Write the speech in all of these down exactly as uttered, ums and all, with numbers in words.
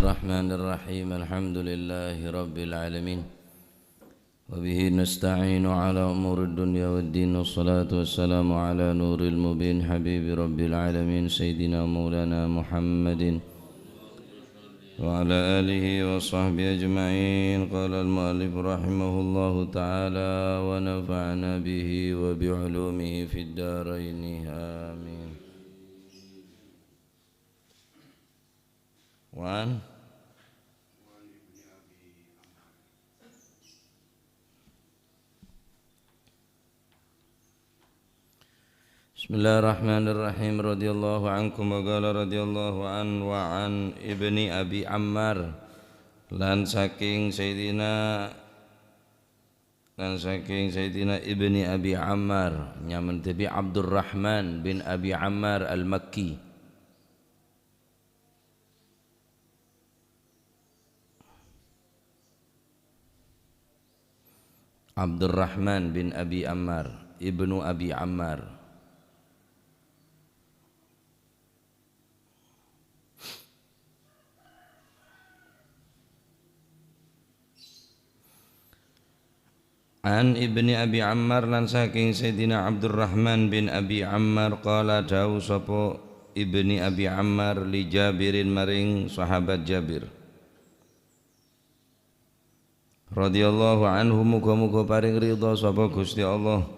الرحمن الرحيم. الحمد لله رب العالمين. وبه نستعين على أمور الدنيا والدين. والصلاة والسلام على نور المبين حبيب رب العالمين سيدنا مولانا محمد وعلى آله وصحبه أجمعين. قال المؤلف رحمه الله تعالى ونفعنا به وبعلومه في الدارين. آمين. وعن Bismillahirrahmanirrahim. Radhiyallahu ankum wa qala radhiyallahu an wa an Ibni Abi Ammar. Lan saking Sayyidina, lan saking Sayyidina Ibni Abi Ammar, nyamana dhibi' Abdurrahman bin Abi Ammar Al-Makki. Abdurrahman bin Abi Ammar, Ibnu Abi Ammar. An Ibni Abi Ammar, lan saking Sayyidina Abdurrahman bin Abi Ammar, qala, dhawuh sapa Ibni Abi Ammar li Jabirin, maring sahabat Jabir, radhiyallahu anhu, muga-muga paring ridha sapa Gusti Allah,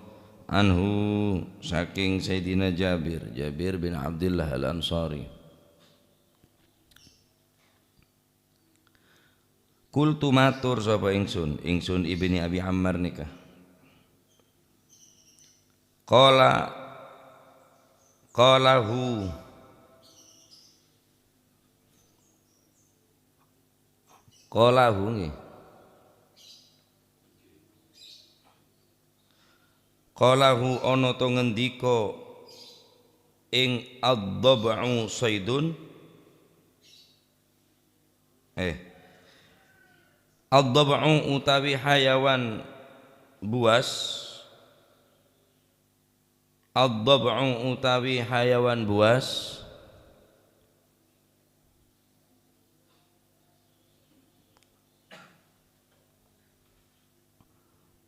anhu, saking Sayyidina Jabir, Jabir bin Abdullah Al-Ansari. Qultu, matur sapa ingsun, ingsun Ibni Abi Ammar nèka. Qala, qalahu, qalahu nggih. Qalahu, ana to ngendika ing ad-dhab'u shaidun. Eh. Ad-dhab'u utawi hayawan buas. Ad-dhab'u utawi hayawan buas.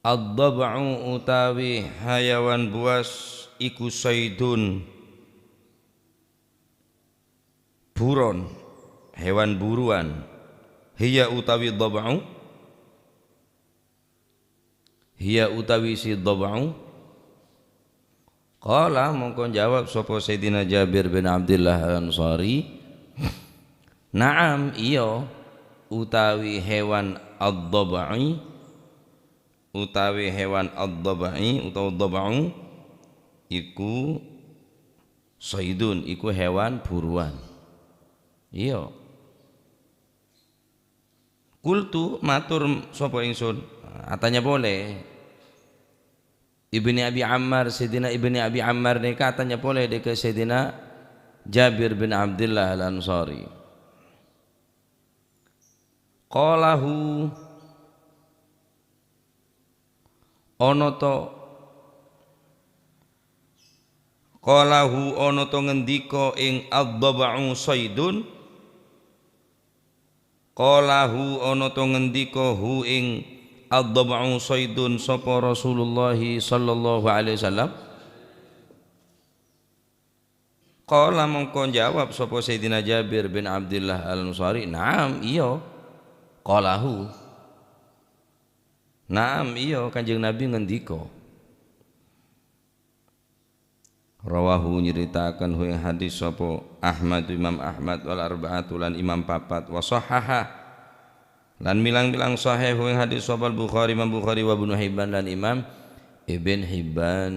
Ad-dhab'u utawi hayawan buas iku shaidun, buron, hewan buruan. Hiya utawi dhab'u, hiya utawi si dhab'u. Qala, mongko njawab sapa Sayyidina Jabir bin Abdullah Al-Ansari, "Na'am, iya, utawi hewan ad-dhab'i, utawi hewan ad-dhab'i, utawa dhab'u, iku shaidun, iku hewan buruan." Iya. Qultu, matur sapa ingsun, atanya pole. Ibni Abi Ammar, Sayyidina Ibni Abi Ammar nèka atanya pole dhâ' ka Sayyidina Jabir bin Abdullah Al-Ansari. Qalahu, ana to, qalahu, ana to ngendika ing ad-dhab'u shaidun. Qalahu, ana to ngendika hu ing ad-dhab'u shaidun sapa Rasulullah sallallahu alaihi wasallam. Qala, mongko njawab sapa Sayyidina Jabir bin Abdullah Al-Ansari, "Na'am, iya." Qalahu. "Na'am, iya, Kanjeng Nabi ngendika." Rawahu, nyaritakan hu ing hadis sapa Ahmad, Imam Ahmad, wal arba'atu, lan imam papat, wa shahhaha, lan milang-milang sahih hu ing hadis sapa Al-Bukhari, Imam Bukhari, wa Ibnu Hibban, lan Imam Ibn Hibban.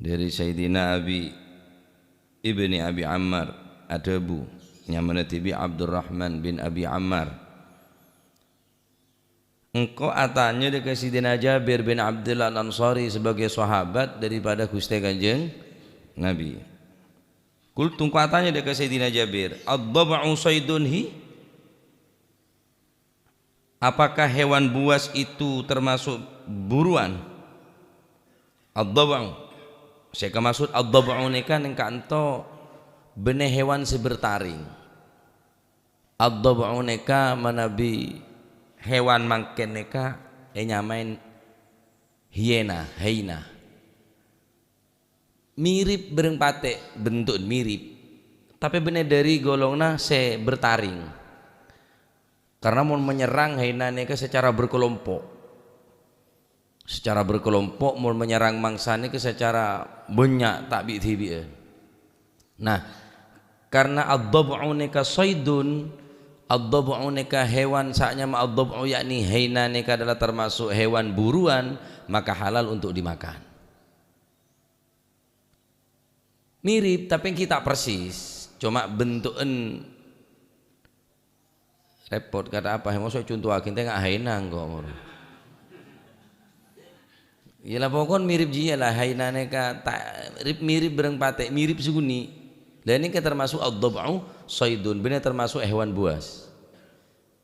Dhâri Sayyidina Abi, Ibni Abi Ammar, adhâbu, nyamana dhibi' Abdurrahman bin Abi Ammar. Engko' atanya dhâ' ka Sidina Jabir bin Abdullah Al-Ansari sebagai sahabat daripada Ghustè Kanjeng Nabi. Qultu, engko' atanya dâ' ka Sayyidina Jabir, "Ad-dhab'u shaidun hi?" Apakah hewan buas itu termasuk buruan? Ad-dhab'u. Sè èkamaksod ad-dhab'u nèka nèng ka'dinto bânnè hewan sè bertaring. Ad-dhab'u nèka manabi hewan mangkèn nèka ènyamaè hiena, haina. Mirip bâreng patè', bentu'en mirip, tapè bânnè dâri golonganna sè bertaring. Karena mon menyerang haina nèka secara berkelompok. Secara berkelompok, mon menyerang mangsa nèka secara bânnya', ta' bi'-dhibi'ân. Nah, karena ad-dhab'u nèka shaidun, ad-dhab'u nèka hewan sè anyama ad-dhab'u, yakni haina nèka adalah termasuk hewan buruan, maka halal untuk dimakan. Mirip, tapè ènggi ta' persis, coma bentu'en repot. Kata apa? Mosok èconto'aghi, tènga' haina engko' moro. Iyâ la, pokon mirip jiyâ la, haina nèka ta-, rip-, mirip bâreng patè', mirip sè ghunnè'. La nèka termasuk ad-dhab'u shaidun, bânnè termasuk hewan buas.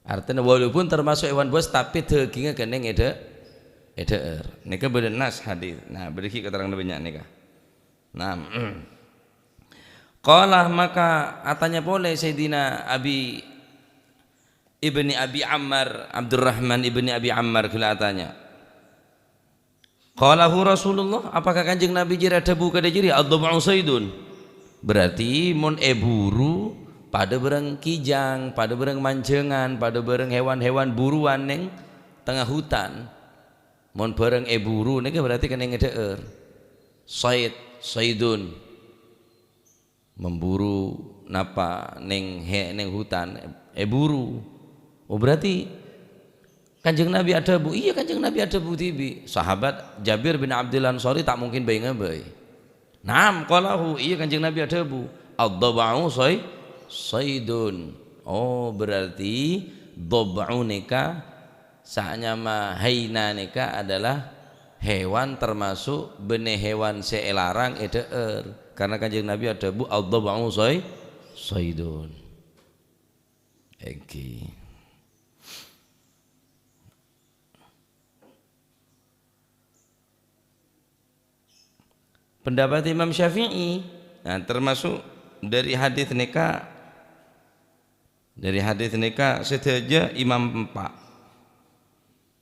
Artèna walaupun termasuk hewan buas, tapè dhâgingnga kennèng èdhâ-, èdhâ'âr. Nèka bâdâ nas hadis. Nah, bâdâ ghi' katerranganna bânnya' nèka. Nah, qala, maka atanya polè Sayyidina Abi, ibni Abi Ammar, Abdurrahman ibni Abi Ammar ghellâ' atanya. Qalahu Rasulullah, apakah Kanjeng Nabi jârèya adhâbu kadhâ' jârèya, "Ad-dhab'u shaidun"? Berarti mon èburu padâ bâreng kijang, padâ bâreng manjângan, padâ bâreng hewan-hewan buruan nèng tengnga hutan. Mon bâreng èburu nèka berarti kennèng èdhâ'âr. Shaid, shaidun. Memburu napa nèng he-, nèng hutan, èburu. Oh, berarti Kanjeng Nabi adhâbu? Iyâ, Kanjeng Nabi adhâbu dhibi'. Sahabat Jabir bin Abdullah Ansori ta' mungkin bhâi-ngabhâi. "Na'am, qalahu," iyâ, Kanjeng Nabi adhâbu, "Ad-dhab'u shai-, shaidun." Oh, berarti dhab'u nèka sè anyama haina nèka adalah hewan termasuk bânnè hewan sè èlarang èdhâ'âr. Karena Kanjeng Nabi adhâbu, "Ad-dhab'u shai-, shaidun." Ènggi. Pendapat Imam Syafi'i, nah, termasuk dari hadis nèka, dari hadis nèka sadhâjâ imam empa'.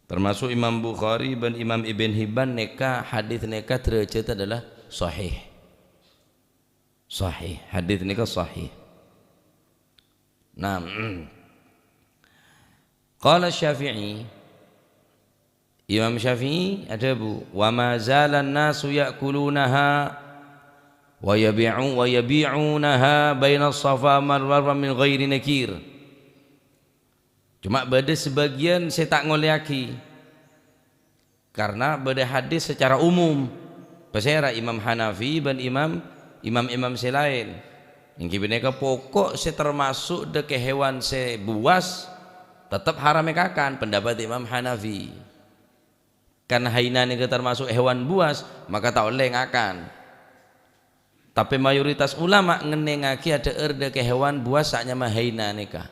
Termasuk Imam Bukhari bân Imam Ibn Hibban nèka hadis nèka derajat adalah sahih. Sahih, hadis nèka sahih. Nah, qala Syafi'i, Imam Syafi'i adhâbu, "Wa ma zalan nasu ya'kulunaha wa yabi'u-, wa yabi'unaha baina Safa wal Marwa min ghairi nakir." Coma bâdâ sabâgiyân sè ta' ngolèyaghi, karena bâdâ hadis secara umum. Pasèra Imam Hanafi bân imam, imam-imam sè laèn. Ènggi panèka pokok sè termasuk dâ' ka hewan sè buas, tetep haram èkakan, pendapat Imam Hanafi. Kan haina nèka termasuk hewan buas, maka ta' ollè ngakan. Tapè mayoritas ulama ngennengngaghi adhâ'âr dâ' ka hewan buas sè anyama haina nèka.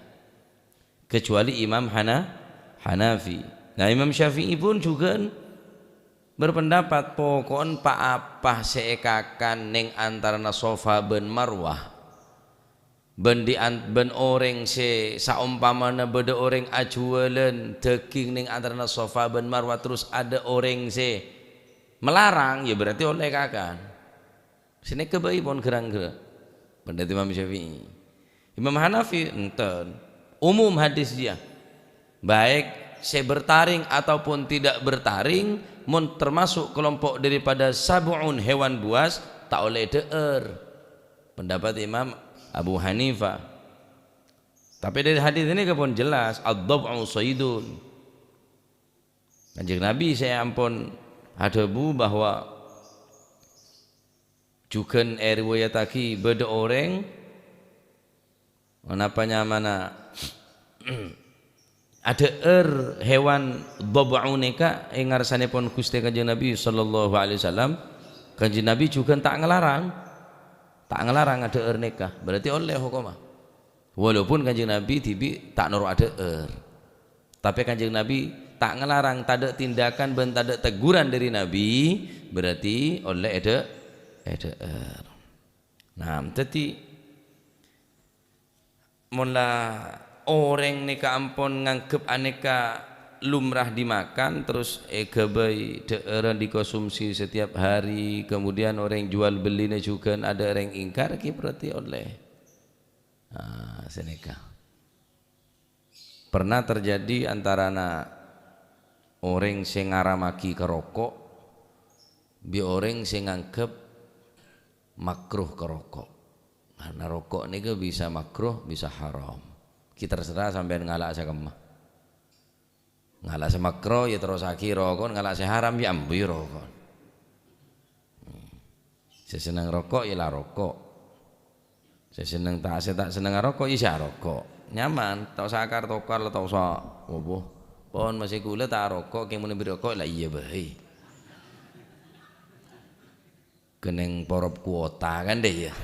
Kecuali Imam Hana-, Hanafi. Nah, Imam Syafi'i pun jhughân berpendapat, poko'en pa-apa sè èkakan nèng antarana Safa bân Marwah, bân di an-, bân orèng sè saompamana bâdâ orèng ajhuwâlân dhâghing nèng antarana Safa bân Marwah, terros adâ' orèng sè melarang, ya berarti ollè èkakan. Sè nèka bhâi pon ghârâng-ghârâng. Pendapat Imam Syafi'i. Imam Hanafi, enten. Umum hadis jiyâ. Baik sè bertaring ataupun tidak bertaring, mon termasuk kelompok daripada sab'un, hewan buas, ta' ollè èdhâ'âr. Pendapat Imam Abu Hanifah. Tapè dâri hadis nèka pon jelas, "Ad-dhab'u shaidun." Kanjeng Nabi sè ampon adhâbu bahwa jhughân èriwayattaghi bâdâ orèng, napa nyamana, adhâ'âr hewan dhab'u nèka è ngarsanèpon Ghustè Kanjeng Nabi sallallahu alaihi wasallam. Kanjeng Nabi jhughân ta' ngalarang. Ta' ngalarang adhâ'âr nèka, berarti ollè hokomma. Walaupun Kanjeng Nabi dhibi' ta' noro' adhâ'âr. Tapè Kanjeng Nabi ta' ngalarang, tadâ' tindakan bân tadâ' teguran dâri Nabi, berarti ollè èdhâ-, èdhâ'âr. Nah, dhâddhi, mon la orèng nèka ampon nganggep anèka lumrah dimakan, terus èghâbây dhâ'ârân dikonsumsi setiap hari, kemudian orèng jual bellina jhughân adâ' orèng ingkar, ghi berarti ollè. Ah, sanèka. Pernah terjadi antarana orèng sè ngaramaghi ka roko' bi' orèng sè nganggep makruh ka roko'. Karena roko' nèka bisa makruh, bisa haram. Ghi terserah sampèyan ngala' sè kemma. Ngala' sè makruh, ya terrosaghi roko', ngala' sè haram, ya ambu ya roko'. Hmm. Sè senneng roko', ya la roko'. Sè senneng ta', sè ta' senneng aroko', ya sè aroko'. Nyaman, ta' osa akar-tokar, ta' osa apa. Pon, masè kaulâ ta' aroko', kèng mon èberri' roko', la iyâ bhâi. Kenning porop kuota kan deh ya.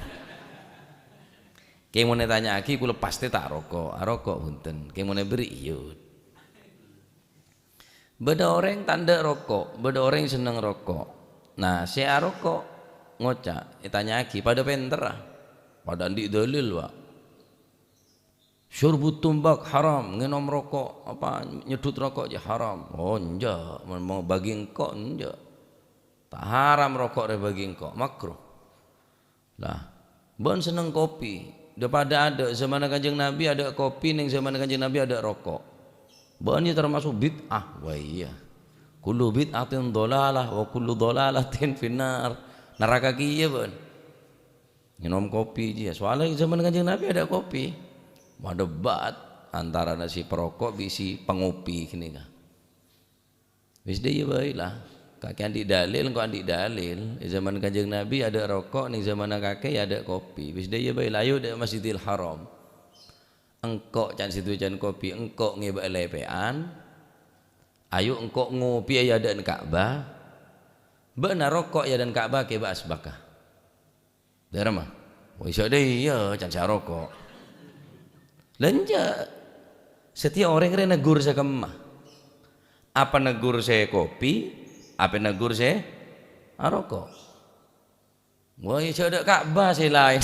Kèng mon ètanya'aghi, kaulâ pastè ta' aroko'. Aroko' bhunten. Kèng mon èberri', iyâ. Bâdâ orèng ta' endâ' roko', bâdâ orèng senneng roko'. Nah, sè aroko' ngoca', ètanya'aghi, padâ pènterra. Padâ andi' dalil, Pak. Syurbut tumbak haram, ngènom roko', apa, nyeddhut roko' jâ haram. Oh, enjâ', mon, mon bagi engko', enjâ'. Ta' haram roko' rè bagi engko', makruh. Lah, bâ'na senneng kopi. Dâ-padâ adâ', zamanna Kanjeng Nabi adâ' kopi, neng zamanna Kanjeng Nabi adâ' roko'. Bâ'na jâ tamaso' bid'ah. Wah, iyâ. Kullu bid'atin dhalalah, wa kullu dhalalatin finnar. Naraka kèya bâ'na. Ngènom kopi jiyâ. Soalnya zaman Kanjeng Nabi adâ' kopi. Madhebat antarana si paroko' bi' si pangopi ghânèka. Wis dâ' iyâ bhâi la. Kakè andi' dalil, engko' andi' dalil. È zaman Kanjeng Nabi adâ' roko', neng zamanna kakè ya adâ' kopi. Wis dâ' iyâ bhâi la, ayo dâ' Masjidil Haram. Engko' can situ can kopi, engko' ngèbâ lèpè'an. Ayo engko' ngopi è adâ'na Ka'bah. Bâ'na roko' è adâ'na Ka'bah kèbâ asbaka. Dâ'ramma? Wah, iso' dâ' iyâ, can sè aroko'. Lah enjâ'. Satèya orèng rè neggur sè kemma. Apa neggur sè kopi, apa neggur sè aroko'. Wah, iso' dâ' Ka'bah sè laèn.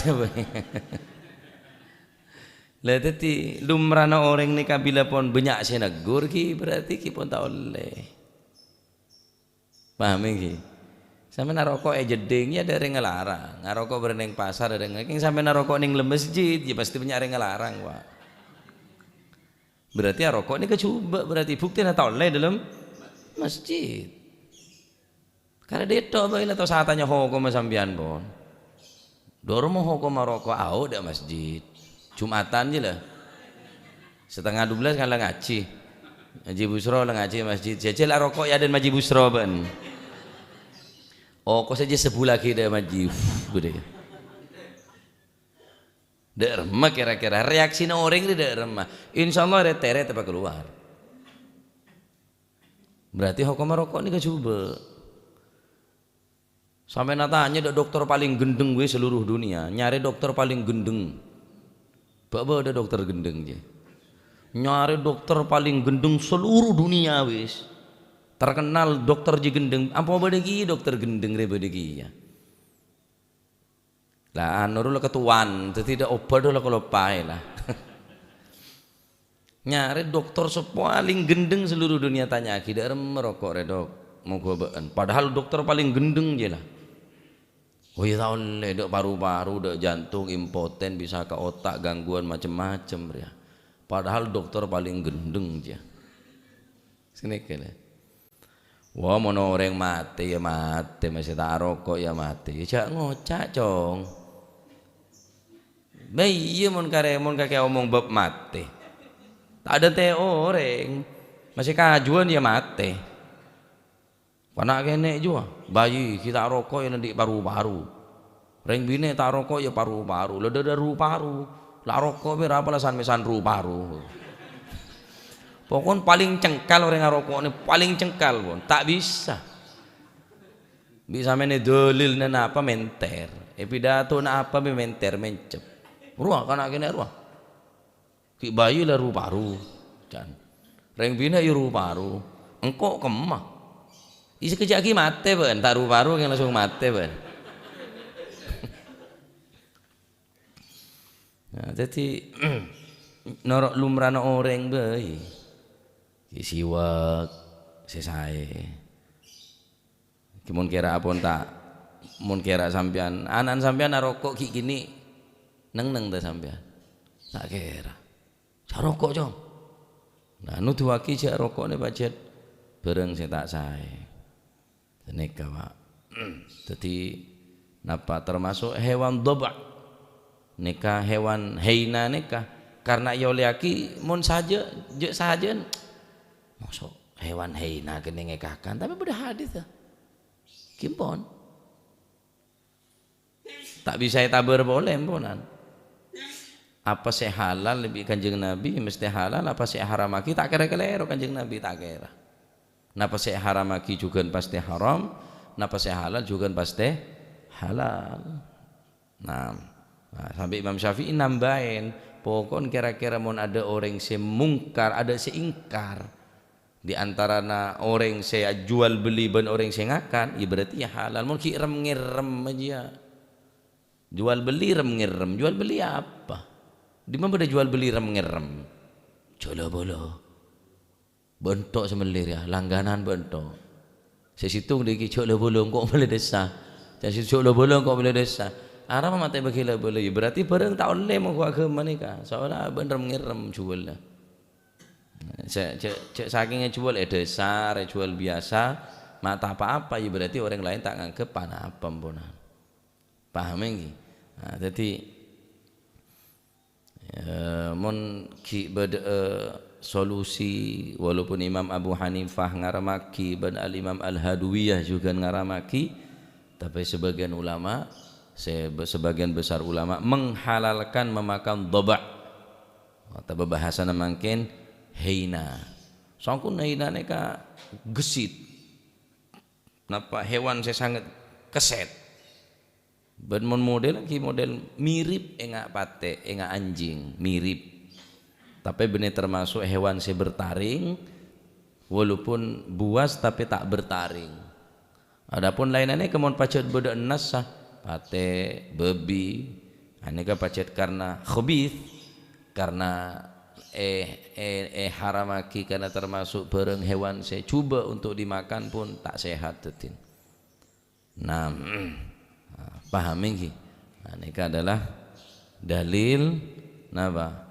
Lah, dhâddhi, lumrana orèng nèka bilâ pon bânnya' sè neggur, ghi, berarti ghi pon ta' ollè. Paham, ghi? Sampèyan aroko' è jeddhing, ya, adâ' rèng ngalarang. Aroko' bârâ' neng pasar, adâ' rèng, kèng sampèyan aroko' neng dâlem masjid, ya, pastè bânnya' rèng ngalarang, Pak. Berarti aroko' nèka jhubâ', berarti buktèna ta' ollè dâlem masjid. Karè dâ' èto' bhâi la ta' osa atanya hokomma sampèyan, pon. Dâ'ramma hokomma roko' ao dâ' masjid. Jumatan jiyâ la. Setengah dua belas kan la ngajhi. Majhi Busro la ngajhi masjid. Jhâjhâl aroko' è adâ'na Majhi Busro bâ'na. Oko' sajjhâ sebbhullaghi dâ' majhi. Uff, gede. Dâ'ramma kèra-kèra reaksina orèng rè dâ'ramma. Insyaallah rè-tèrè teppa kalowar. Berarti hokomma roko' nèka jhubâ'. Sampèyan atanya dâ' dokter palèng ghendheng wis seluruh dunia, nyarè dokter palèng ghendheng. Bâ' bâdâ dokter ghendheng, jiyâ. Nyarè dokter palèng ghendheng seluruh dunia wis. Terkenal dokter jiyâ ghendheng, ampo bâdâ kèya dokter ghendheng rè bâdâ kèya. Lah, anu ro la katowan, dhâddhi dâ' obat ro la kaloppaè la. Nyarè dokter sè palèng ghendheng seluruh dunia, tanya'aghi, "Dâ'ramma roko' rè, Dok? Mogâ bâ'ân." Padahal dokter palèng ghendheng jiyâ la. Oh, iyâ, ta' ollè, dâ' paru-paru, dâ' jantung, impoten, bisa ka otak, gangguan macem-macem rèya. Padahal dokter palèng ghendheng jiyâ. Sanèka la. Wah, mon orèng matè, ya matè, masè ta' aroko', ya matè. Ya jhâ' ngoca', Cong. Bâ iyâ, mon karè, mon kakè omong bab matè. Ta' adântè' orèng. Masè kajuwân, ya matè. Kana' kènè' juwa. Bâi, ghi' ta' aroko', ya andi' paru-paru. Rèng binè' ta' aroko', ya paru-paru. La dâdâ ru-paru. La aroko' bhâi, ra apa la san-mèsan ru-paru. Pokon palèng cengkal orèng aroko' nè, palèng cengkal, pon. Ta' bisa. Bi' sampèyan dalilna napa mèntèr. È pidatona apa mè mènter, mèncep. Rowa kana' kènè' rowa. Ghi' bhâi la ru-paru, can. Rèng binè' ya ru-paru. Engko' kemma. Isi kejjhâ' ghi' matè bân, ta' ru-paru kèng langsung matè bân. Nah, dhâddhi, noro' lumrana orèng bhâi. Ghi' siwak, sè saè. Ghi' mon kèra apon ta', mon kèra sampèyan, ana'na sampèyan aroko' ghi' kènè', neng-neng ta' sampèyan? Ta' kèra. "Jhâ' roko', Cong." Nah, noduwâghi jhâ' roko'na pajhât bhârâng sè ta' saè. Nèka, Pak. Dhâddhi, napa tamaso' hèwan dhaba'? Nèka hèwan haina nèka. Karna èollèyaghi mon sajâ, jhâ' sajân. Maso' hèwan haina kènè' ngèkakan, tapè bâdâ hadis, ya. Ghi ampon. Ta' bisa ètabâr polè, amponan. Apa sè halal bi' Kanjeng Nabi mestè halal, apa sè èharammaghi ta' kèra kalèro Kanjeng Nabi, ta' kèra. Napa sè èharammaghi jhughân pastè haram, napa sè halal jhughân pastè halal. Nah, nah, sampè' Imam Syafi'i nambâi, pokon kèra-kèra mon adâ' orèng sè mungkar, adâ' sè ingkar, di antarana orèng sè ajhuwâl bellî bân orèng sè ngakan, ya berarti ya halal. Mon ghi' rem-ngèrem jiyâ. Jhuwâl bellî rem-ngèrem. Jhuwâl bellî apa? Dimma bâdâ jhuwâl bellî rem-ngèrem? Jhâlâ bâlâ. Bâ'na to' sè mellè rèya, langganan bâ'na to'. Sè sèttong dhâggi' jhâlâ bâlâ engko' mellè dâssa. Sè sèttong jhâlâ bâlâ engko' mellè dâssa. Arapa matè bâgi la bâlâ? Ya berarti bhârâng ta' ollè mongghu aghâma nèka. Soalnya bâ'na rem-ngèrem jhuwâlla. Sè, jhâ', jhâ' sakèngnga jhuwâl èdâsar, èjhuwâl biyasa, ma' ta' pa-apa, ya berarti orèng laèn ta' nganggep pa-napa, amponan. Paham ènggi? Nah, dhâddhi, eh, mon ghi' bâdâ'â solusi, walaupun Imam Abu Hanifah ngarammaghi bân Al-Imam Al-Haduwiyah jhughân ngarammaghi, tapè sabâgiyân ulama, se-, sabâgiyân besar ulama menghalalkan memakan dhaba'. Otabâ bhâsana mangkèn haina. Songkun haina nèka gessit. Napa hèwan sè sanget kesset. Bân mon model ghi model mirip enga' patè', enga' anjing, mirip. Tapè bânnè tamaso' hèwan sè bertaring, walaupun buas tapè ta' bertaring. Adapun laènna nèka mon pajhât bâdâ nassa, patè', bâbi, anèka pajhât karna khabith, karna è-, è-, èharammaghi karna tamaso' bhârâng hèwan sè jhubâ' untuk dimakan pon ta' sehat dhâddhina. Nah, paham ènggi? Nah, nèka adalah dalil napa?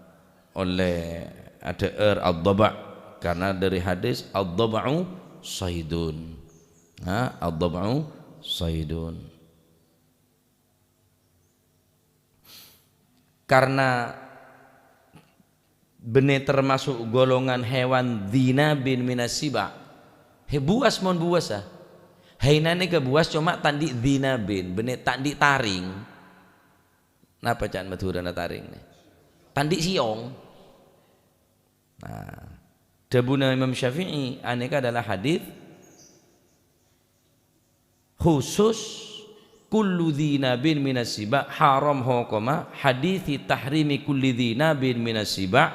Ollè adhâ'âr ad-dhaba', karna dâri hadis, "Ad-dhaba'u shaidun." Nah, "Ad-dhaba'u shaidun." Karna bânnè tamaso' golongan hèwan dhinabin minas siba'. He, buas mon buas, ah. Haina nèka buas coma ta' andi' dhinabin, bânnè ta' andi' taring. Napa ca'na Madhurâna taring nè? Ta' andi' sèyong. Nah, dhâbuna Imam Syafi'i, anèka adalah hadis khusus, "Kullu dzinabin minas siba'," haram hokomma, hadisi tahrimi kulli dzinabin minas siba',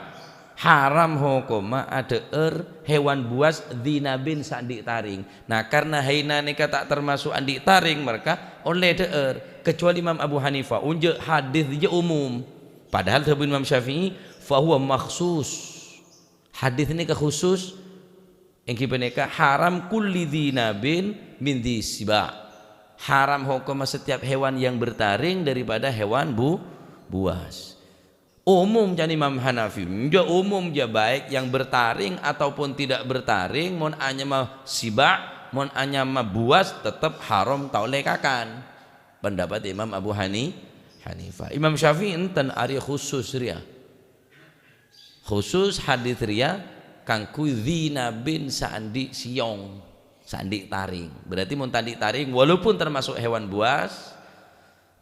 haram hokomma adhâ'âr hèwan buas dzinabin sè andi' taring. Nah, karna haina nèka ta' tamaso' andi' taring, marka ollè dhâ'âr. Kecuali Imam Abu Hanifah, onjhâ' hadis jâ umum. Padahal dhâbuna Imam Syafi'i, "Fahuwa makhsus." Hadis nèka khusus, ènggi panèka haram kulli dzinabin min dzi siba'. Haram hokomma setiap hewan yang bertaring daripada hewan bu-, buas. Umum ca'na Imam Hanafi, enjâ' umum jâ, baik yang bertaring ataupun tidak bertaring, mon anyama siba', mon anyama buas, tetep haram ta' ollè kakan. Pendapat Imam Abu Hani-, Hanifah. Imam Syafi'i enten arèya khusus rèya. Khusus hadis rèya kaangghuy dzinabin sè andi' sèyong, sè andi' taring. Berarti mon ta' andi' taring, walaupun tamaso' hewan buas,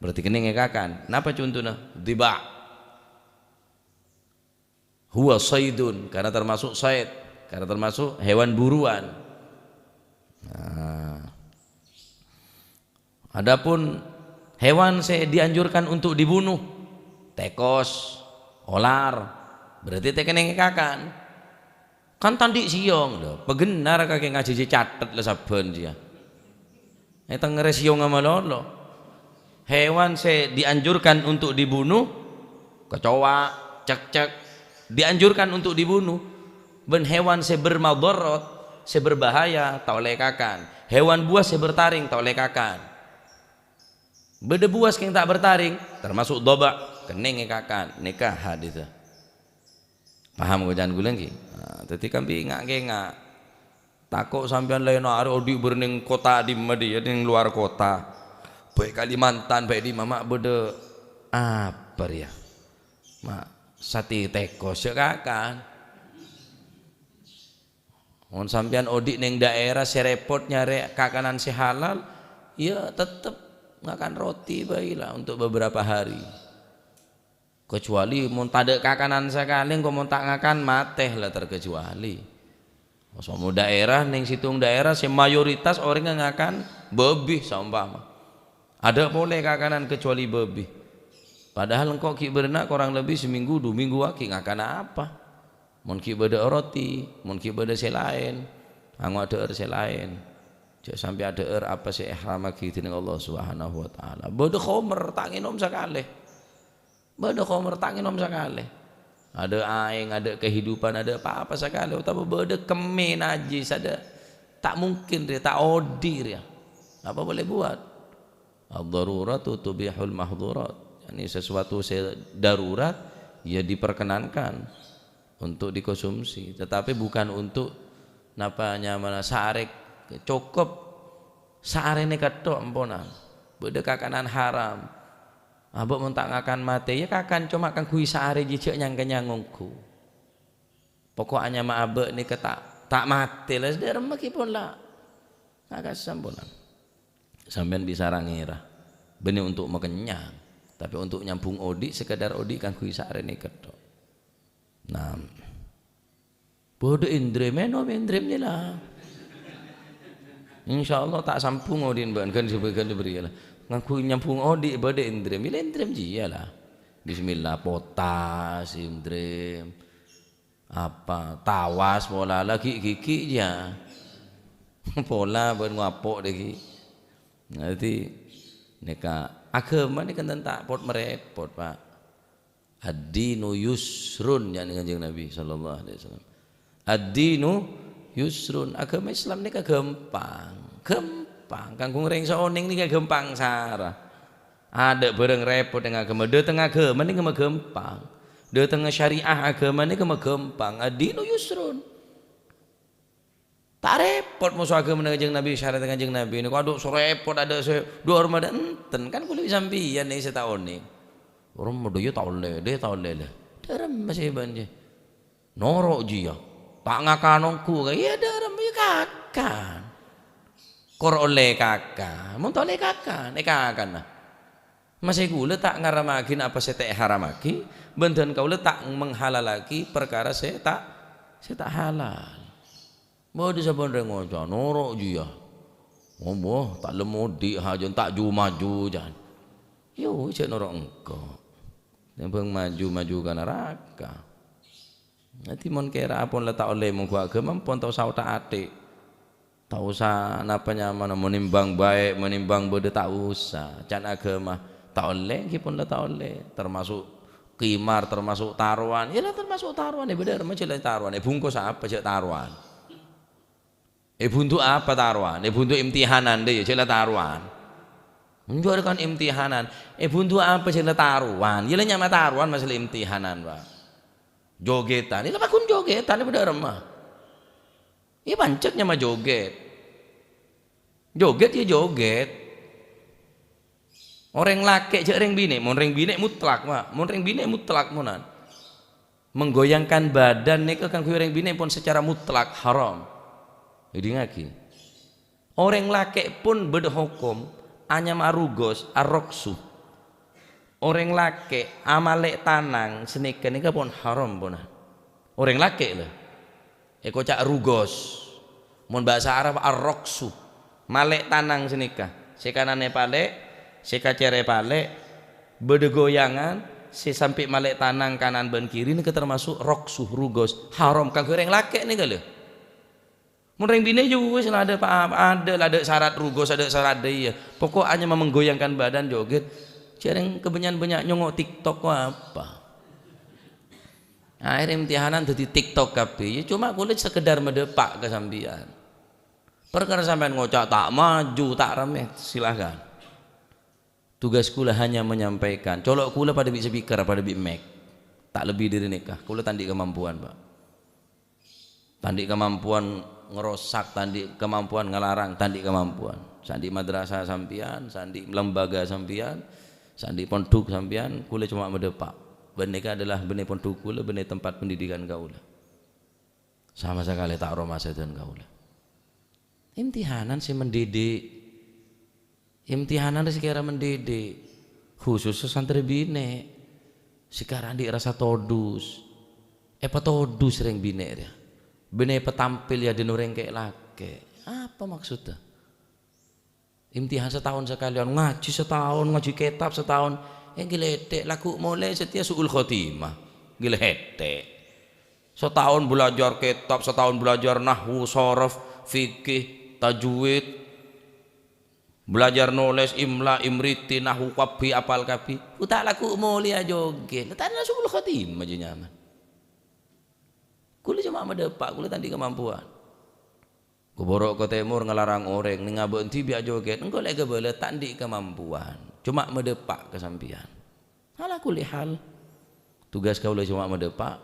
berarti kennèng èkakan. Napa contona? Dhiba'. Huwa shaidun, karena tamaso' shaid, karena tamaso' hewan buruan. Nah. Adapun Hewan sè dianjurkan untuk dibunuh, tèkos, olar, berarti tèkennèng èkakan. Kan ta' andi' sèyong, lho, pagennar kakè ngajhi jiyâ catet la sabbhân jiyâ. Ètengngèrè sèyongnga malolo. Hewan sè dianjurkan untuk dibunuh, kecoa, cekcek, dianjurkan untuk dibunuh. Bân hewan sè bermadarat, sè berbahaya, ta' ollè èkakan. Hewan buas sè bertaring, ta' ollè èkakan. Bâdâ buas kèng ta' bertaring, termasuk dhaba', kennèng èkakan. Nèka hadisnya. Paham bâcaan kaulâ, ngghi? Nah, dhâddhi kabbhi nga'-kènga'. Tako' sampèyan laèn arè odi' bâr nèng kottha dimma dhi, nèng lowar kottha. Bhâi Kalimantan, bhâi dimma, ma' bâdâ apa rèya? Ma' satè tèkos jhâ' kakan. Mon sampèyan odi' nèng daerah sè rèpot nyarè kakanan sè halal, ya tettep ngakan roti bhâi la untuk beberapa hari. Kecuali mon tadâ' kakanan sakalè, engko' mon ta' ngakan, matè la terkecuali. Somor daerah, nèng sèttong daerah sè mayoritas orèngnga ngakan bâbi, saompama. Adâ' polè kakanan kecuali bâbi. Padahal engko' ghi' bârâna korang lebbi samènggu, du mènggu ghi' ngakan apa? Mon ghi' bâdâ roti, mon ghi' bâdâ sè laèn, ango' adhâ'âr sè laèn. Jhâ' sampè' adhâ'âr apa sè èharamaghi dhinèng Allah Subhanahu wa Ta'ala. Bâdâ khomer, ta' ngènom sakalè. Bâdâ khomer ta' ngènom sakalè. Adâ' aèng, adâ' kehidupan, adâ' pa-apa sakalè. Otabâ bâdâ kemmè najis, adâ'. Ta' mungkin rèya, ta' odi' rèya. Apa boleh buat? Ad-daruratu tubihul mahdhurat. Yani sesuatu sè darurat, ya diperkenankan untuk dikonsumsi. Tetapi bukan untuk, napa nyamana, saarè, cokop saarèna kètto' amponan. Bâdâ kakanan haram. Abâ' mon ta' ngakan matè, ya kakan coma kaangghuy saarè jiyâ jhâ' nyang-kennyang ongghu. Pokok anyama abâ' nèka ta', ta' matè la, sadhâremma ghi pon la. Ngakassa pon la. Sampèyan bisa ra ngèra. Bânnè untuk makennyang, tapè untuk nyambhung odi', sekedar odi' kaangghuy saarèna kètto'. Nah. Bâdâ Endrem, mènom Endrem jiyâ la. Insyaallah ta' sambhung odi'na bâ'na, ghân sè bâ-, ghân sè bâriyâ la. Ngangghuy nyambhung odi' bâdâ Endrem, jiyâ la Endrem jiyâ la. Bismillah, potas, Endrem. Apa, tawas, pola, la ghi'-ghighi' jiyâ. Pola bân ngapo' dâggi'. Nah, dhâddhi, nèka, aghâma nèka enten ta' pot-marèpot, Pak. "Ad-dinu yusrun," jâ'na Kanjeng Nabi sallallahu alaihi wasallam. "Ad-dinu yusrun," aghâma Islam nèka ghâmpang. Ghâmpang. Kaangghuy orèng sè onèng nèka ghâmpang sara. Adâ' bhârâng rèpot neng aghâma. Dâteng aghâma nèka maghâmpang. Dâteng syariah aghâma nèka maghâmpang. "Ad-dinu yusrun." Ta' rèpot moso aghâmana Kanjeng Nabi, syariat Kanjeng Nabi nèko, adhu, sè rèpot, adâ' sè dhuwâr madâ enten, kan kulâ bi' sampèyan nèka sè ta' onèng. Rom madâ iyâ ta' ollè, dâ' ta' ollè la. Dâremma sè bân jiyâ. Noro' jiyâ. Ta' ngakan ongghu, iyâ dâremma iyâ kakan. Kor ollè kakan, mon ta' ollè kakan, èkakan la. Masè kulâ ta' ngaramaghi apa sè ta' èharamaghi, bân dân kaulâ ta' menghalalaghi parkara sè ta', sè ta' halal. Bâdâ sabbhân rèng ngoca', "Noro' jiyâ." "Ombo, ta' lem odi' hajân ta' ju-maju," jân. Yo, jhâ' noro' engko'. Tèmbhâng maju-maju ka naraka. Dhâddhi, mon kèra pon la ta' ollè mongghu aghâma, pon ta' osa othak-athik. Ta' osa napa nyamana, menimbang baik, menimbang bâdâ, ta' osa. Can aghâma, ta' ollè, ghi pon la ta' ollè. Termasuk qimar, termasuk tarowan. Yâ la termasuk tarowan, è bâdâ rèmma jhâ' la tarowan. Èbungkus apa jhâ' tarowan? Èbuntu apa tarowan? Èbuntu imtihanan, dâ' iyâ jhâ' la tarowan. Enjâ' rè kan imtihanan. Èbuntu apa jhâ' la tarowan? Yâ la nyama tarowan masalah imtihanan, Pak. Jogètan. Yâ la paggun jogètan, è bâdâ rèmma. Iyâ pancet nyama jogèt. Jogèt yâ jogèt. Orèng lakè' jhâ' rèng binè', mon rèng binè' mutlak, Pak. Mon rèng binè' mutlak monan. Menggoyangkan badan nèka kaangghuy orèng binè' pon secara mutlak haram. Èdingngaghi. Orèng lakè' pon bâdâ hokom anyama arugos, arroksu. Orèng lakè' amalè' tanang sanèka nèka pon haram pona. Orèng lakè' la. Èkoca' rugos. Mon bhâsa Arab arroksu. Malè' tanang sanèka. Sè kanan èpalè', Sè kacèrè palè', bâdâ goyangan, sè sampè' malè' tanang kanan bân kiri nèka termasuk roksu, rugos, haram kaangghuy rèng lakè' nèka lho. Mon rèng binè' jâ wis la adâ' pa-, adâ' la adâ' sarat rugos, adâ' sarat dâ' iyâ. Pokok hanya menggoyangkan badan joget. Jhâreng kabânnya'an bânnya' nyongngo' TikTok apa. Akhirnya imtihanan dhâddhi TikTok kabbhi. Ya cuma kulâ sekedar madâpa' ka sampèyan. Parkara sampèyan ngoca' ta' maju, ta' rammè, silahkan. Tugas kulâ hanya menyampaikan. Colo' kulâ padâ bi' speaker, padâ bi' mic. Ta' lebbi dâri nèka. Kulâ ta' andi' kamampuan, Pak. Ta' andi' kamampuan ngerosak, ta' andi' kamampuan ngelarang, ta' andi' kamampuan. Sè andi' madrasah sampèyan, sè andi' lembaga sampèyan, sè andi' pondhuk sampèyan, kulâ coma madâpa'. Bân nèka adalah bânnè pondhuk kulâ, bânnè tempat pendidikan kaulâ. Sama sakalè ta' aromasa dhân kaulâ. Imtihanan sè mendidik. Imtihanan sè kèra mendidik. Khusus santrè binè'. Sè kèra andi' rasa todus. Èpatodus rèng binè' rèya. Bânnè èpatampil è adâ'na orèng kè-, lakè'. Apa maksudnya? Imtihan sataon sakalèyan, ngajhi sataon, ngajhi kètab sataon. Eh, ghi' lètè', lagghu' molè satèya su'ul khotimah. Ghi' lètè'. Sataon belajar kètab, sataon belajar nahwu, shorof, fikih, tajwid, belajar nolès, imla, imriti, nahwu kabbhi, apal kabbhi. Ghu ta' lagghu' molè joghi. La ta' su'ul khotimah jâ nyaman. Kulâ coma madâpa', kulâ ta' andi' kamampuan. Ghuboro' ka tèmor ngalarang orèng, neng abâ' dhibi' ajoghet, engko' lè' kabâlâ ta' andi' kamampuan. Coma madâpa' ka sampèyan. Ala kulli hal, tugas kaulâ coma madâpa'.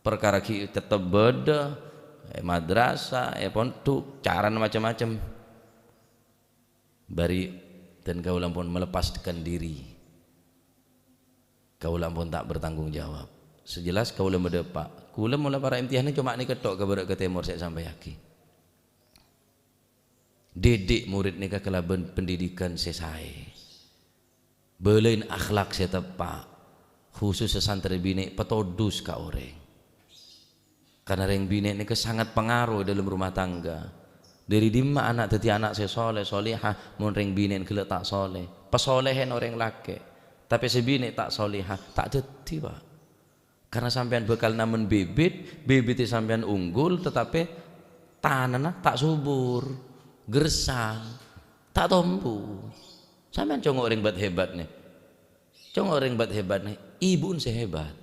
Parkara ghi' teptep bâdâ, è madrasah, è pondhuk, carana macem-macem. Bâri', dan kaulâ ampon melepaskan diri. Kaulâ ampon ta' bertanggung jawab. Sè jelas kaulâ madâpa'. Kulâ mola para' imtihanna coma nèka tok ka bârâ' ka tèmor sè èsampèyaghi. Didik murid nèka kalabân pendidikan sè saè. Bâlâi akhlak sè teppa'. Khusus sè santrè binè' patodus ka orèng. Karna rèng binè' nèka sangat pangaro è dâlem rumah tangga. Dâri dimma ana' dhâddhi ana' sè soleh, solehah, mon rèng binè' ghellâ' ta' soleh? Pasolehèn orèng lakè', tapè sè binè' ta' solehah, ta' dhâddhi, Pak. Karna sampèyan bhâkal namen bibit, bibittè sampèyan unggul, tatapè tanana ta' subur, gersang, ta' tombu. Sampèyan congo' rèng bât-hebat nè. Congo' rèng bât-hebat nè, ibu'en sè hebat.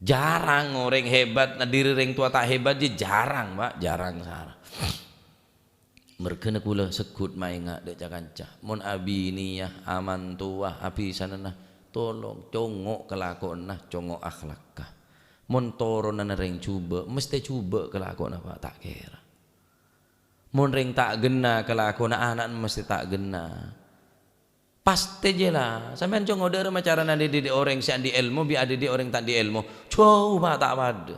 Jarang orèng hebat, na, dâri rèng towa ta' hebat, jâ jarang, Pak, jarang sara. Merghâna kulâ segghut maènga' dâ' ca-kanca. Mon abiniyah, amantowa, abhisananna, tolong, congo' kalakowanna, congo' akhlakka. Mon toronanna rèng jhubâ', mesthè jhubâ' kalakowanna, Pak, ta' kèra. Mon rèng ta' ghenna kalakowanna, ana'na mesthè ta' ghenna. Pastè jâ la, sampèyan congo' dâ'remma carana adidik orèng sè andi' èlmo bi' adidik orèng ta' andi' èlmo. Jâu, Pak, ta' padâ.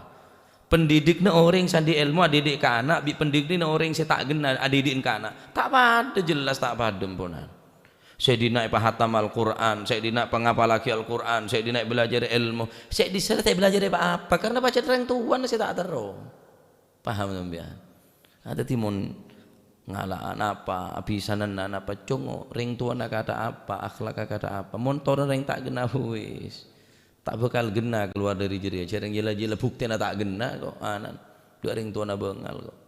Pendidikna orèng sè andi' èlmo adidik ka ana' bi' pendidikna orèng sè ta' ghenna adidik ka ana'. Ta' padâ, jelas ta' padâ, emponan. Sè dinna' èpahatam Al-Qur'an, sè dinna' pangapallaghi Al-Qur'an, sè dinna' èbâlâjâr èlmo, sè dissa' ta' èbâlâjâr pa-apa, karna pajhât rèng towana sè ta' terro. Paham sampèyan? Ah, dhâddhi mon ngala'a napa, abhisananna napa, congo' rèng towana kata apa, akhlakka kata apa. Mon toron rèng ta' ghenna, wis. Ta' bhâkal ghenna kalowar dâri jârèya. Jârèng jâ-la-jâ-la bhuktèna ta' ghenna kok, anan. Dâ' rèng towana bângal kok.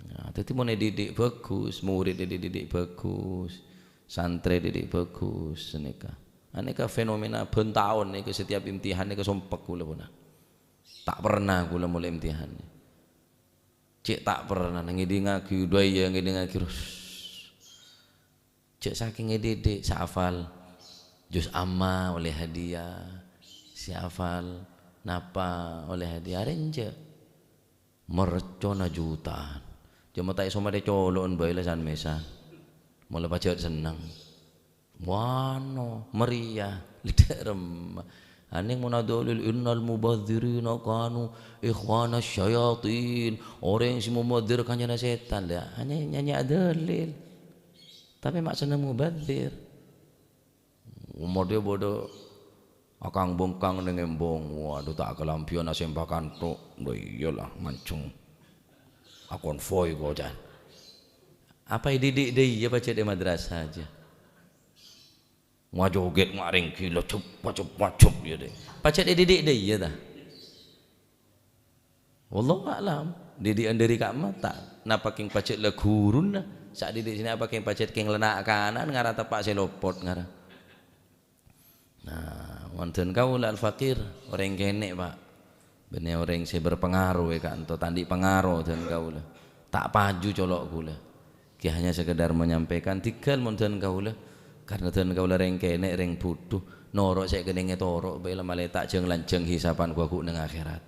Nah, dhâddhi mon èdidik bhâghus, murid èdidik bhâghus, santrè èdidik bhâghus, sanèka. Anèka fenomena bân taon nèka setiap imtihan nèka sompek kulâ pona. Ta' perna kulâ molè imtihan. Cè' ta' perna ngèdingngaghi, duwâ iyâ ngèdingngaghi terros. Cè' sakèng èdidik, sè hafal juz amma ollè hadiah, sè hafal napa ollè hadiah, arèya enjâ'. Mercona jutaan. Coma ta' èso matè colo'en bhâi la san-mèsan. Mola pajhât senneng. Wano, meriah, lèdhâ' remma. Anèng mon adolil, "Innal mubadzirina kanu ikhwana syayatin." Orèng sè mubadzir kancana sètan, la, hanya nyanyi adolil. Tapè ma' senneng mubadzir. Omor dia bodo akang bengkang neng embong. Waduh, ta' kalambhiyân asembakan tok. Lho iyalah, manjeng. Akonvoy kocan. Apa èdidik dâ' iyâ pajhât è madrasah jâ? Majoget, marèng gila, cep, wajep, wajep, ya deh. Pajhât èdidik dâ' iyâ, ta? Wallahu a'lam. Didikan dâri ka'ma ta'. Napa kèng pajhât la ghuruna? Sa'didik sènè apa kèng pajhât kèng la na'-kana' ngara teppa' sè lopot ngara. Nah, mon dân kaulâ al-faqir, orèng kènè', Pak. Bânnè orèng sè berpengaruh è ka'anto, ta' andi' pangaro dân kaulâ. Ta' paju colo' kaulâ. Ghi hanya sekedar menyampaikan, dhigghâl mon dân kaulâ. Karna dân kaulâ rèng kènè', rèng bhudhu. Noro' sè kennèng ètoro', bhâi la malè ta' jâng-lanjâng hisapan ghu-waghu neng akhèrat.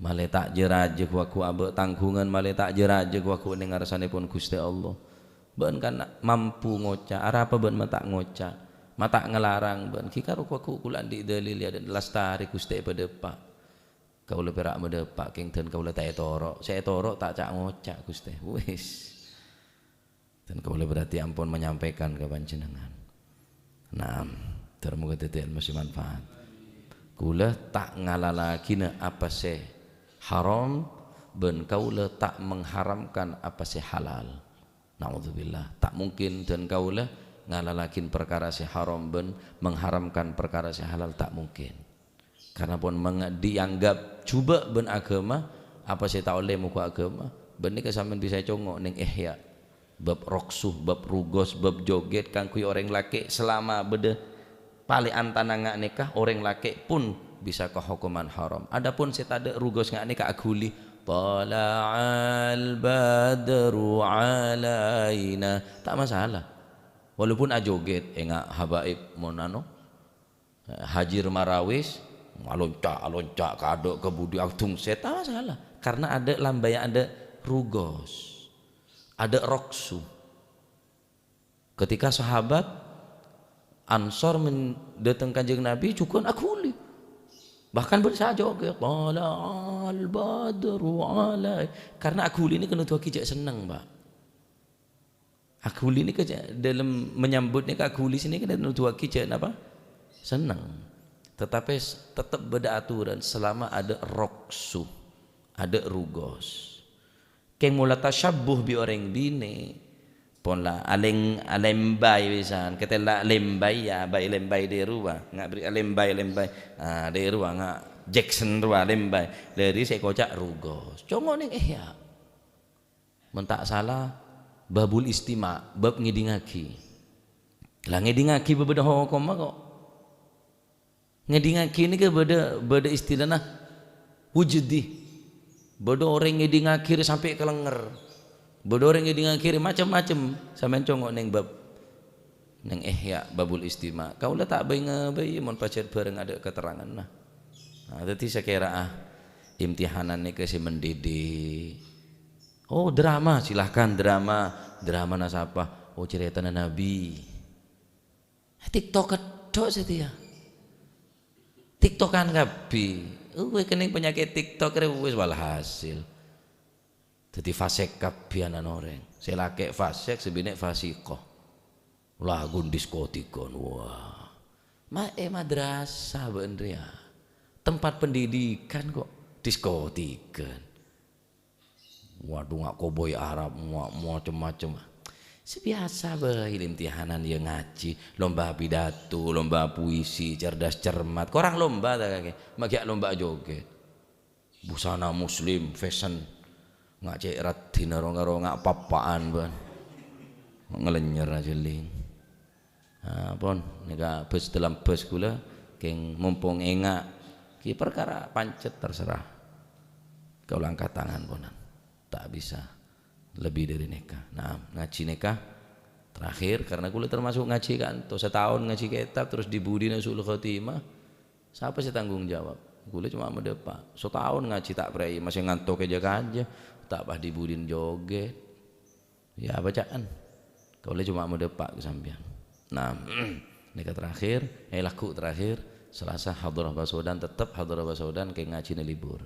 Malè ta' jâ-rajâ ghu-waghu abâ' tangghungan, malè ta' jâ-rajâ ghu-waghu neng arsanèpon Ghustè Allah. Bâ'na kan mampu ngoca', arapa bâ'na ma' ta' ngoca', ma' ta' ngalarang bâ'na. Ghi karo ghu-waghu kaulâ andi' dalil, ya, dan lastarè Ghustè padâpa'. Kaulâ pèra' madâpa' kèng dân kaulâ ta' ètoro'. Sè ètoro' ta' ca'-ngoca', Ghustè. Wis. Dan kaulâ berarti ampon menyampaikan ka panjhennengngan. Naam, dhâr moghâ dhâddhi ilmu sè manfaat. Kaulâ ta' ngalalaghinâ apa sè haram, bân kaulâ ta' mengharamkan apa sè halal. Naudzubillah, ta' mungkin dân kaulâ ngalalaghin parkara sè haram bân mengharamkan parkara sè halal, ta' mungkin. Karna pon manga-, dianggap jhubâ' bân aghâma, apa sè ta' ollè mogâ aghâma, bân nèka sampèyan bisa ècongngo' neng Ihya. Bab roksu, bab rugos, bab jogèt kaangghuy orèng lakè' salama bâdâ palè'an tanangnga nèka, orèng lakè' pon bisa kahokoman haram. Adapun sè tadâ' rugos nga' nèka aghuli, "Thala'al badru 'alaina," ta' masalah. Walaupun ajogèt, enga' habaib mon anu, Hajir marawis, alonca'-alonca' ka adâ' ka budi adhungsèt, ta' masalah. Karna adâ' lambâi, adâ' rugos, adâ' roksu. Ketika sahabat Ansor men-, dâteng Kanjeng Nabi, jhughân aghuli. Bahkan bân sajogèt, "Thala'al badru 'alai." Karna aghuli nèka nuduwaghi jhâ' senneng, Pak. Aghuli nèka jhâ', dâlem menyambut nèka aghuli sè nèka nuduwaghi jhâ' napa? Senneng. Tetapi s-, tetep bâdâ aturan selama adâ' roksu, adâ' rugos. Kèng mola tasyabbuh bi' orèng binè', pon la alèng-, alèmbay pisan. Katèla lèmbay, ya, bhâi lèmbay dâri rowa. Nga' bâri' alèmbay, lèmbay. Ah, dâri rowa, nga' Jackson rowa lèmbay. Dâri sè èkoca' rugos. Congngo' neng Ihya. Mon ta' sala, babul istima', bab ngèdingaghi. La ngèdingaghi bâbâdâ hokomma kok. Ngèdingaghi nèka bâdâ, bâdâ istilana wujudi. Bâdâ orèng ngèdingaghi rè sampè' kalènger. Bâdâ orèng ngèdingaghi rè macem-macem. Sampèyan congngo' neng bab, neng Ihya babul istima'. Kaulâ ta' bâi-ngabâi mon pajhât bhâreng adâ' katerranganna. Nah, dhâddhi sakèra'a imtihanan nèka sè mendidik. Oh, drama, silahkan drama. Dramana sapa? Oh, carètana Nabi. TikTok keddhok satèya. TikTokan kabbhi. Uwis kennèng penyakit TikTok rè wis walhasil. Dhâddhi fasik kabbhi ana' orèng. Sè lakè' fasik, sè binè' fasiqah. Lagun diskotikan, wah. Ma-, è madrasah bâ'na rèya. Tempat pendidikan kok diskotikan. Waduh, nga' kobhâi Arab, nga' macem-macem. Sè biyasa bhâi lè imtihanan ya ngajhi, lomba pidato, lomba puisi, cerdas cermat. Korang lomba ta' kakè? Ma' ghi' lomba jogèt. Busana muslim, fashion. Nga' cè' raddhinna ro-, karo nga' pappa'an bân. Ngalènyer ajhelling. Ah, pon, nèka bus dalam bus kaulâ, kèng mompong enga'. Ghi parkara pancet terserah. Kaulâ angkat tangan ponan. Ta' bisa lebih dâri nèka. Nah, ngajhi nèka terakhir, karena kaulâ termasuk ngajhi ka'anto, sataon ngajhi kètab, terros dhi-budhina su'ul khotimah. Sapa sè tanggung jawab? Kaulâ coma madâpa'. Sataon ngajhi ta' prèi, masè nganto kèjâ-kajâ, ta' pas dhi-budhina jogèt. Ya, bacaan. Kaulâ coma madâpa' ka sampèyan. Nah, nèka terakhir, eh, lagu terakhir, Selasa hadrah Basodan, tetep hadrah Basodan, kèng ngajhina libur.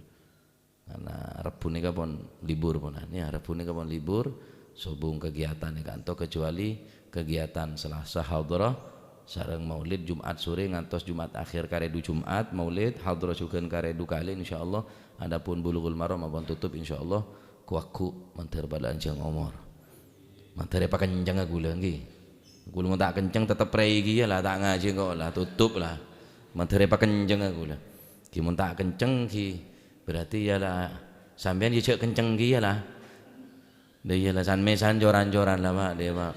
Karena Rebbhu nèka pon libur ponan, ya, Rebbhu nèka pon libur, sobung kegiatan nèka ka'anto, kecuali kegiatan Selasa hadrah sareng Maulid, Jumat sore ngantos Jumat akhir, karè dhu Jumat, Maulid, hadrah jhughân karè dhu kalè, insyaallah. Adapun Bulughul Maram ampon tutup, insyaallah, ghu-waghu mandhâr bâlâ'ân jhâng omor. Mandhâr èpakencengnga ghulâ, ènggi. Ghulâ mon ta' kenceng, tetep rèi kèya la, ta' ngajhi engko' la, tutup la. Mandhâr èpakencengnga ghulâ. Ghi mon ta' kenceng, ghi berarti ya la, sampèyan ya jhâ' kenceng kèya la. Lah iya la, san-mèsan coran-coran la, Pak, dè, Pak.